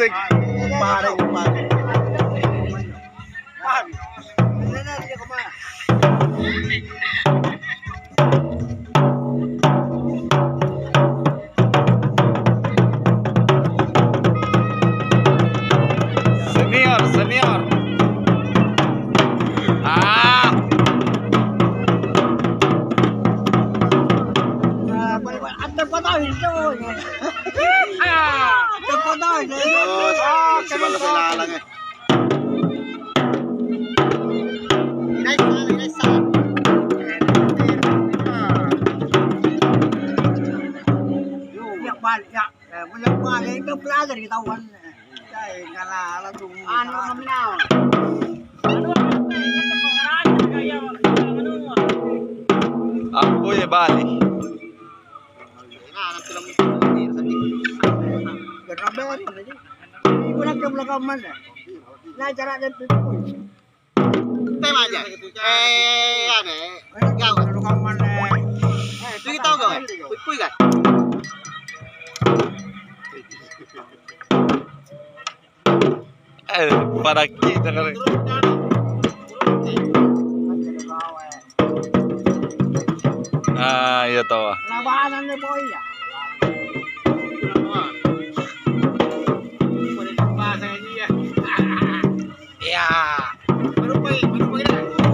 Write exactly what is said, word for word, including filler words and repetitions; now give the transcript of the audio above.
Pareng, pareng. Senior, senior. Ah. Terus, ah, si Bala Belalang, eh. Ya, balik, ya. Eh, balik, balik, itu belajar kita, Wan. Saya ngalala tuh. Anu, nominal. Apa ya balik? Temaja. Eh, ane. Gau. Pigi tau gau. Pui-pui kan? Eh, pada kita kali. Ah, iya tahu. Labanan nih, boy, ya.